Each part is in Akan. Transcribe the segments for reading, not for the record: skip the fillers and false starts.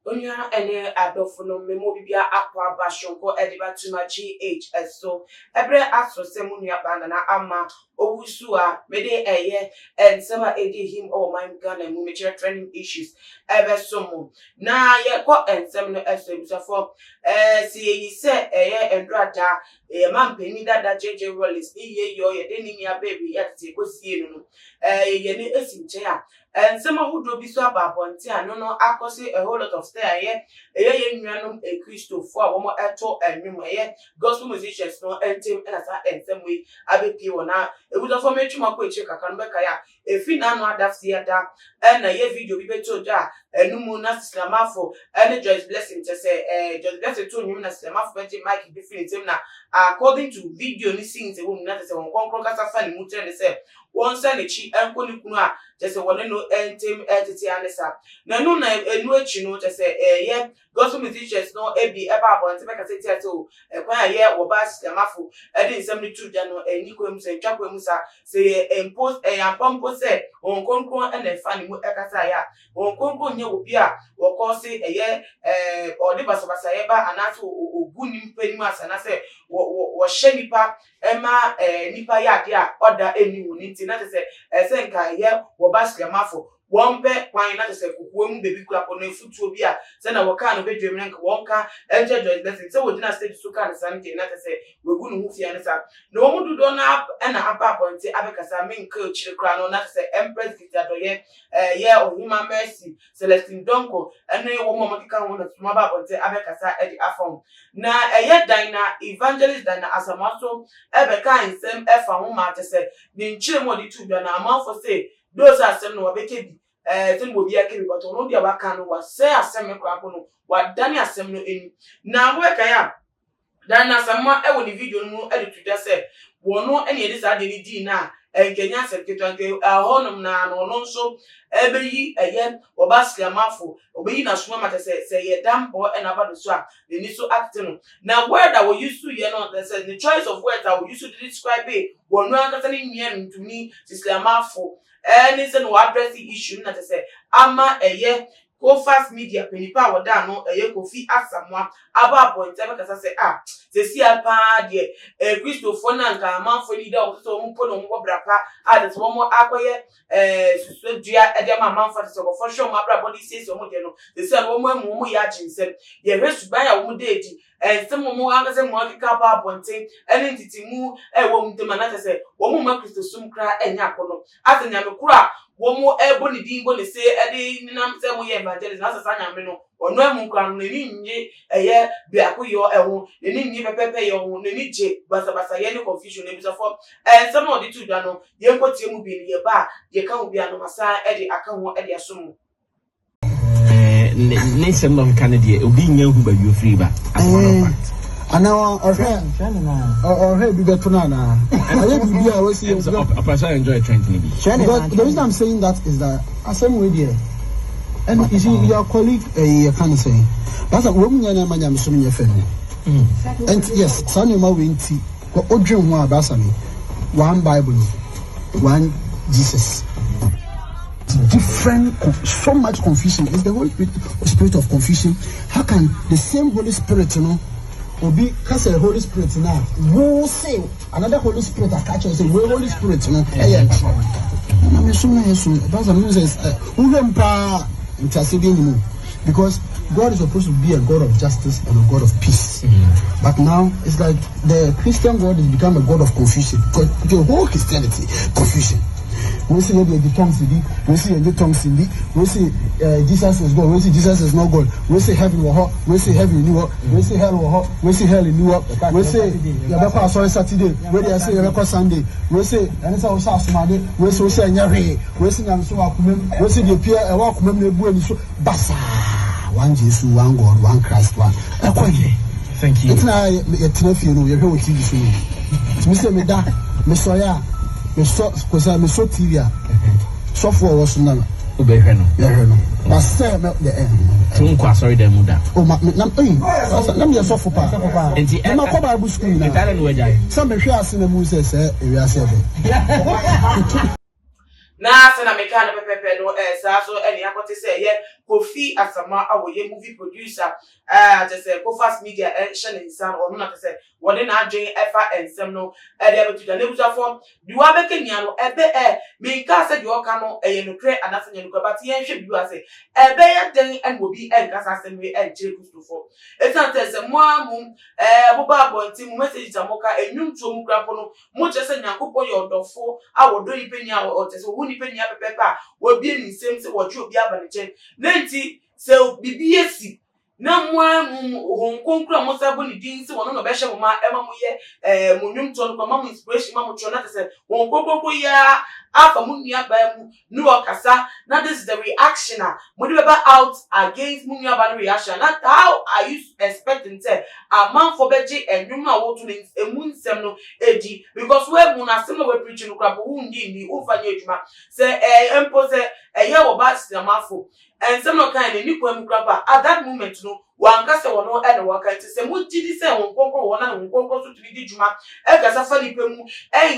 Onua ne adɔfo no, me mu obi biara akɔ aba soronko de ba Tuma GH so. Ɛberɛ aso sɛ mo nuabaa Nana Ama Owusu a mede ɛyɛ nsɛm a ɛdi him wɔ man Ghana mu, mekyerɛ trending issues, ɛbɛso mo. Na yɛkɔ nsɛm no so abusuafoɔ, ɛɛ sɛ yɛyi sɛ ɛyɛ ndradaa, ɛyɛ mampanin dada JJ Rawlings ne yie yɔ yɛde ne nua baabi yɛ atete kɔsie no no, ɛɛ yɛne esi nkyɛn a, Nsɛm ahodoɔ bi nso aba abɔnten a ɛno no akɔse a whole lot of stir a ɛyɛ ɛyɛ yɛn nuanom Akristofoɔ a wɔto nnwom ɛyɛ gospel musicians no ntem na saa nsɛm wei abɛpue wɔ na abusuafoɔ metwe mo akɔ akyire kakra no bɛkae a ɛfiri n'ano adafse ada ɛna yɛ video bi bɛtoo dwa a ɛno mu na Cecilia Marfo ɛne Joyce Blessing kyɛ sɛ ɛɛ Joyce Blessing too nnwom na Cecilia Marfo bɛgye mic bi firi ne nsam na according to video ne scenes ɛwɔ mu na kyɛ sɛ wɔn kɔnkɔn kasa fa ne mu kyerɛ ne sɛ wɔnsan n'akyi nkɔ ne kunu a kyerɛ sɛ wɔne no ntam tete ara ne saa. Na ɛno na ɛno akyi no kyerɛ sɛ ɛyɛ gospel musicians no bi ba abɔnten bɛkasa tia sɛ o ɛkwan a ɛyɛ wɔba Asiamafo de nsɛm no to dwa no ɛnni kwan mu sɛ ɛntwa kwan mu saa. Sɛ yɛ mpo ɛyɛ ampa mpo sɛ Honhom Kronkron na ɛfa ne mu kasaeɛ a, Honhom Kronkron nyɛ obi a wɔkɔ se ɛyɛ ɛɛ ɔde basabasayɛ ba anaasɛ ɔgu nnipa anim ase anaasɛ wɔhyɛ nnipa ɛma nnipa yɛ adeɛ a ɔda nni ho no nti, na kyerɛ sɛ ɛsɛ sɛ nka ɛyɛ wɔba Sremafo, wɔmpɛ kwan na kyerɛ sɛ kokoa mu baabi koraa kɔ no afutuo bi a sɛnea wɔkaa no badwam no nka wɔnka nkyerɛ Joyce Blessing sɛ wɔgyina stage so kaa no saa no deɛ na kyerɛ sɛ wɔagu ne ho fi ane saa. Na wɔn mu dodoɔ no ara na aba abɔnten abɛkasa, menka akyire koraa no na kyerɛ sɛ Empress Gifty Adɔyɛ, ɛyɛ Ɔhema Mercy, Celestine Donkor ne wɔn a wɔkeka ho no nso aba abɔnten abɛkasa de afa ho. Na ɛyɛ Dinah Evangelist Dinah Asamoah nso bɛkaa nsɛm fa ho maa kyerɛ sɛ ne nkyerɛmu a ɔde too dwa no amanfoɔ se though sɛ asɛm no wabɛka bi ɛɛ sɛdeɛ obiara ka bi but ɔno deɛ waka no wasɛe asɛm no koraa mpo no wadane asɛm no ani. Na mobɛkae a Dan Asamoah wɔ ne video no mu de to dwa sɛ wɔno na yɛde saa adeɛ no dii no a nka ɛnyɛ asɛm ketewa nka ɛhɔnom no ara no ɔno nso ɛbɛyi ɛyɛ ɔba Asiamafo ɔbɛyi n'asom ama kyɛ sɛ sɛ ɛyɛ dampɔ na aba ne so a n'ani so atete no na word a wɔ use yɛ no sɛ ne choice of words a wɔ use de describe wɔno ankasa ne nua ntumi Cecilia Amafo ɛne sɛ na wɔ address issue no na kyɛ sɛ ama ɛyɛ Kofas Media panyin pa a wɔda ano yɛ Kofi Asamoah aba abɔnten abɛkasa sɛ ah seesei ara paa deɛ eh, Kristofoɔ no a nka amanfoɔ ani da wɔn so sɛ wɔn mpo na wɔbɔ bra pa a kyerɛ sɛ wɔn akɔyɛ eh, susuadua de ama amanfoɔ kyerɛ sɛ wɔfa hwɛ wɔn abrabɔ de siesie wɔn deɛ no seesei ara wɔn amu wɔn yɛ agye nsam yɛhwɛ suban a wɔn da adi Nsɛm a wɔn ankasa mu akeka aba abɔnten ne ntetemu a ɛwɔ wɔn ntam a na kyerɛ sɛ wɔmma Kristosom koraa nyɛ akɔnnɔ. Asɛ nyame koro a wɔbɔ ne din bɔ ne se de nenam sɛ wɔyɛ evangelism, asɛ saa nyame no, ɔno amu koraa no, n'ani nnye ɛyɛ biakoyɔ ho, n'ani nnye pɛpɛɛpɛyɛ ho, n'ani gye basabasayɛ ne confusion. Abusuafoɔ, nsɛm a ɔde too dwa no, yɛnkɔtie mu bi no, yɛba a, deɛ ɛka ho biara no, masan de aka ho de asom mo. Ne nsɛm na ɔkeka no deɛ obi nnya nhu baabi ofiri ba as a matter of fact. Anaa ɔhwɛ ɔhwɛ bi bɛto no anaa ɔyɛ biribi a wɔsi yɛ. Ɔpɛ sɛ enjoy trend no bi. Because the reason I'm saying that is that asɛm wei deɛ and you see your colleague ɛyi yɛ ka ne sɛn basa wɔn mu nyɛ na ɛma nyamesom nyɛ fɛ no and yes saa nneɛma wei nti odwen ho a basa mi one Bible one Jesus. Different, so much confusion. It's the Holy Spirit, spirit of confusion. How can the same Holy Spirit, you know, obi kasa Holy Spirit na wo say another Holy Spirit aka kyerɛ sɛ wo Holy Spirit no ɛyɛ ntorɔ. Na me so na yɛ so. That's what I'm saying. Wohwɛ mu paa ntease bi anim because God is supposed to be a God of justice and a God of peace. Mm. But now it's like the Christian God has become a God of confusion. The whole Christianity, confusion. Wei se yɛde yɛgye tongues di, wei se yɛngye tongues ndi, wei se eh, Jesus is God, wei se Jesus is not God, wei se heaven wɔ hɔ, wei se heaven nni hɔ, wei se hell wɔ hɔ, wei se hell nni hɔ, wei se yɛbɛkɔ asɔre Saturday, wei deɛ se yɛbɛkɔ Sunday, wei se ɛne sɛ wohyɛ asomade, wei se wohyɛ ɛnyɛ hwee, wei se nyamesom wɔ akoma mu, wei se deɛ pie ɛwɔ akoma mu na ebu ani so, basaa. One Jesus, one God, one Christ, one. Ɛkɔ he? Thank you. Nti na yɛtena fie no yɛhwɛ wɔ TV so no. Nti me sɛ meda mesɔre a mesɔ kɔsɛ mesɔ TV a sɔfo a ɔwɔ so na. Wobɛhwɛ no. Yɛhwɛ no. But sɛ mɛ de ɛ. Tí n kɔ asɔre dɛm mu da. O ma na ɛyi na mi yɛ sɔfo paa. Nti ɛ ma kɔ Bible school nyinaa. Nti adɛ na wagyae. Sɛ mehwɛ ase na mu sɛ sɛ ewiase ɛbɛ. Na sɛ na meka no pɛpɛpɛ no eh, saa so ɛne akɔte sɛ ɛyɛ Kofi Asamoah a wɔyɛ movie producer eh, kyɛ sɛ Kofas Media ɛhyɛ ne nsa no, ɔno na kyɛ sɛ wɔde n'adwen ɛfa nsɛm no ɛde abɛto dwa. N'abusuafoɔ, deɛ wabɛka nyinaa no ɛbɛ ɛ, menkaa sɛ deɛ ɔka no ɛyɛ nokorɛ anaasɛ nyɛ nokorɛ, but yɛnhwɛ biribi wɔ ha sɛ ɛbɛyɛ dɛn ɛna obi ɛnka saa asɛm wei ɛnkyerɛ Kristofoɔ, ɛsiane sɛ sɛ mo ara mo ɛɛ moba abɔnten mo messages a moka ɛnwomtoɔ mu koraa mpo no, Mokyerɛ sɛ Nyankopɔn yɛ ɔdɔfo a ɔdɔ nnipa nyinaa, a ɔkyerɛ sɛ ohu nnipa nyinaa pɛpɛɛpɛ a wabue ne nsam sɛ wɔgye obiara aba ne nkyɛn. Na enti sɛ biribi asi na mo ara mo mu Honhom Kronkron a mosan bɔ ne din sɛ ɔno na ɔbɛhyɛ mo ma ɛma moyɛ ɛɛ mo nnwomtoɔ no koraa, ma mo inspiration ma mo twerɛ na kyerɛ sɛ Honhom Kronkron yi ara afa mo nuabaa mu ne ɔkasa na this is the reaction a mode bɛba out against mo nuabaa no reaction a, na how are you expecting sɛ amanfoɔ bɛgye ɛnwom no a woto no emu nsɛm no adi? Because woamu no, asɛm no a woapreach no koraa mpo wonnye nni, womfa nyɛ adwuma. Sɛ ɛɛ mpo sɛ ɛyɛ wɔ ba Sinamafo nsɛm na ɔkae no ɛnni kwan mu koraa mpo a, at that moment no Wanka sɛ ɔno na waka. Enti sɛ mugye di sɛ Honhom Kronkron wɔ hɔ na Honhom Kronkron nso tumi di dwuma kasa fa nnipa mu,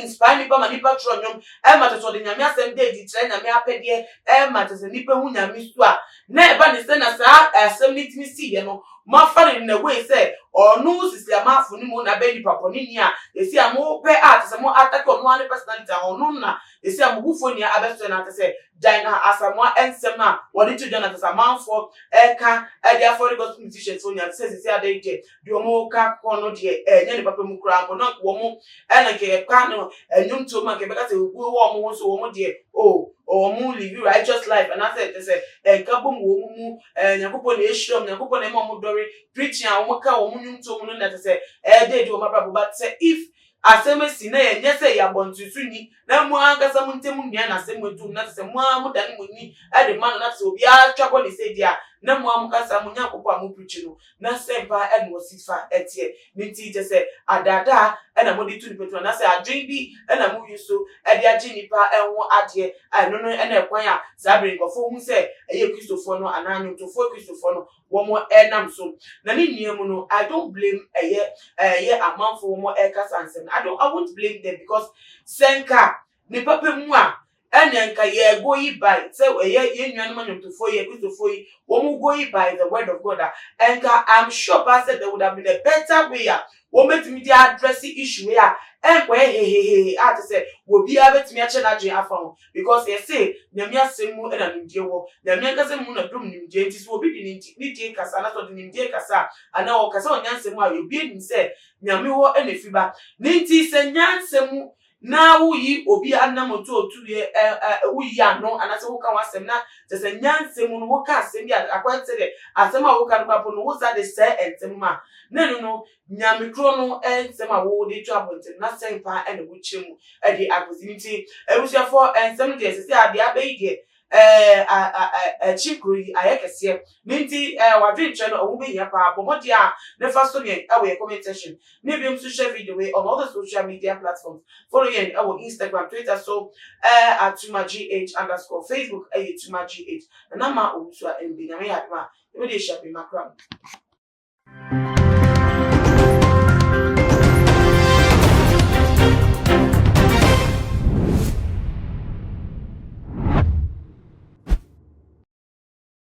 inspire nnipa ma nnipa twerɛ nnwom, ma kyerɛ sɛ ɔde Nyame asɛm da adi kyerɛ Nyame apɛdeɛ, ma kyerɛ sɛ nnipa hu Nyame su a, na ɛba ne sɛ na saa asɛm no tumi siiɛ no, moafa no in a way sɛ ɔno Sisi Amarfo no mu na abɛyɛ nipa bɔneni a ɛsi a mopɛ a kyerɛ sɛ mo attack ɔno ara ne personality a ɔno na ɛsi a mo bufuo nyinaa abɛsoɛ no a kyerɛ sɛ Dinah Asamoah nsɛm a wɔde to dwa na kyerɛ sɛ amanfoɔ ɛka ɛde afɔre gospel musicians foɔ nyinaa te sɛ sisi ada yi deɛ deɛ wɔn ka kɔ no deɛ ɛnyɛ ne papa mu koraa mpo na wɔn ɛna nka yɛka no ɛnwomtoɔ mu a nka yɛbɛka sɛ obuo wɔ wɔn ho so wɔn deɛ oh wɔn live righteous life anaasɛ kyerɛ sɛ ɛnka bom wɔ wɔn mu ɛɛ Nyankopɔn na ɛhyira wɔn, Nyankopɔn na ɛma wɔn dɔre preaching a wɔn ka wɔn nnwomtoɔ mu no na kyerɛ sɛ ɛɛda adi wɔn abrabɔ, but sɛ if asɛm asi na ɛnyɛ sɛ ɛyɛ abɔntenso-ni, na mo ankasa mo ntam nua na asɛm adum, na sɛ mo ara modane mo ani de ma no, na sɛ obiara twa bɔ ne sɛ di a, na mo ara mokasa mo Nyankopɔn a mopreachi no, na sɛn paa na ɔsi fa teɛ? Ne nti kyerɛ sɛ adaadaa na mode to nnipa tirim, anaasɛ adwene bi na mo use de agye nnipa ho adeɛ, a ɛno no na ɛkwan a saa bere nkurɔfoɔ hu sɛ ɛyɛ Kristofoɔ no anaa nnwomtofoɔ Kristofoɔ no wɔn nam so. Na ne nua mu no, I don't blame ɛyɛ ɛyɛ amanfo wɔn ɛkasa nsɛm no. I don't I won't blame them because sɛ nka ne papa mu a, ɛna nka yɛ go yi by sɛ ɛyɛ yɛn nuanom anwomtofoɔ yi, Akristofoɔ yi, wɔn go yi by the word of God a, ɛnka I'm sure paa sɛ there would have been a better way a wɔn bɛtumi de address issue wei a ɛnkɔyɛ hehehehe a te sɛ obiara bɛtumi akyɛ n'adwene afa ho. Because yɛse Nyame asɛm mu na nimdeɛ wɔ, Nyame ankasa mu na dom nimdeɛ, nti sɛ obi de ne ne die kasa anaasɛ ɔde nimdeɛ kasa a, anaa ɔkasa wɔ nyansa mu a, obi anim sɛ Nyame hɔ na ɛfiri ba. Ne nti sɛ nyansa mu na woyi obi anam otu otuiɛ ɛ ɛ woyi ano anaasɛ woka w'asɛm na kyerɛ sɛ nyansa mu no woka asɛm bi a akɔyɛ te sɛ deɛ asɛm a woka no koraa mpo no wosan de sɛe nsɛm mu a, na ɛno no Nyame koro no nsɛm a wode to abɔnten no, na sɛn paa na wokyerɛ mu de akosi? Nti abusuafoɔ, nsɛm no deɛ sɛsɛ adeɛ aba yi deɛ ɛɛ akyi kuro yi ayɛ kɛseɛ. Ne nti ɛɛ wadwenkyerɛ no ɛho bɛhia paa. Bɔ mmɔden a ne fa so yɛn ɛwɔ yɛn comment section. Ne biom nso share video wei on all the social media platforms. Follow yɛn ɛwɔ Instagram, Twitter so ɛɛ at tumagh underscore, Facebook ɛyɛ tumagh. Nana Ama Owusu a MB. Nyame yɛ adom a yɛbɛdi ahyia bio. Makra mo.